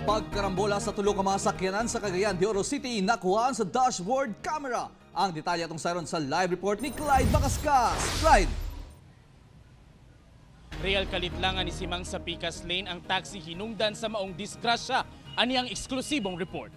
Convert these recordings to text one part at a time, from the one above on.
Pagkarambola sa tulo ka mga sakyanan sa Cagayan de Oro City nakuhaan sa dashboard camera. Ang detalye atong sayron sa live report ni Clyde Bakaskas. Clyde! Real kalitlangan ni Simang sa Picas Lane ang taxi hinungdan sa maong disgrasya. Ani ang eksklusibong report.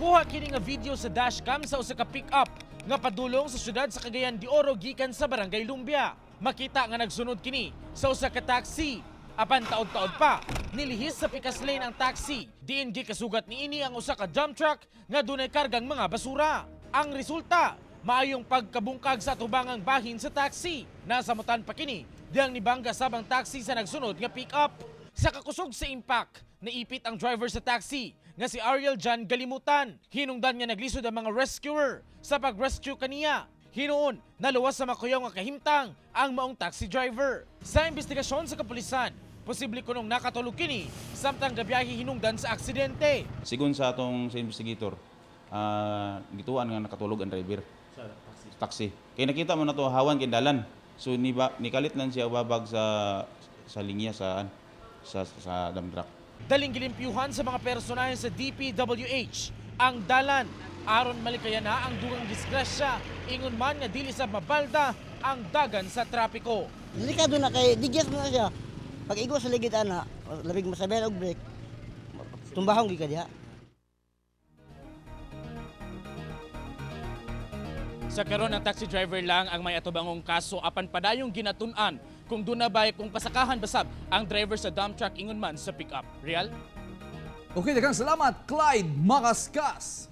Kuha kini nga video sa dashcam sa usa ka pick-up nga padulong sa syudad sa Cagayan de Oro gikan sa Barangay Lumbia. Makita nga nagsunod kini sa usa ka taxi. Apan taod-taod pa, nilihis sa Picas Lane ang taxi. Diin gikasugat niini ang usa ka dump truck nga dunay kargang mga basura. Ang resulta, maayong pagkabungkag sa tubangang bahin sa taxi. Nasamutan pa kini diyang nibangga sabang taxi sa nagsunod nga pick-up. Sa kakusog sa impact, naipit ang driver sa taxi nga si Ariel John Galimutan. Hinungdan nga naglisod ang mga rescuer sa pag-rescue kaniya. Hinuon, naluwas sa makuyaw nga kahimtang ang maong taxi driver. Sa investigasyon sa kapulisan, posible kunong nakatulog kini samtang gabiyahe hinungdan sa aksidente. Sigon sa atong sa investigator, gituan nga nakatulog ang driver sa taxi. Kay nakita mo na to hawan kay dalan. So nikalit lang siya babag sa sa linya sa sa sa dump truck. Daling gilimpyuhan sa mga personahe sa DPWH ang dalan aron malikayan na ang dugang disgrasya, ingon man nga dili sa mabalda ang dagan sa trapiko. Delikado na kay digyas mo na siya. Pag igo sa ligid ana, labig masabay og brake. Tumbahong gi ka diha. Sa karon ang taxi driver lang ang may atubangong kaso apan padayong ginatun-an kung duna bay kung pasakahan basab ang driver sa dump truck ingon man sa pick-up. Real? Okay, daghang salamat Clyde Makaskas.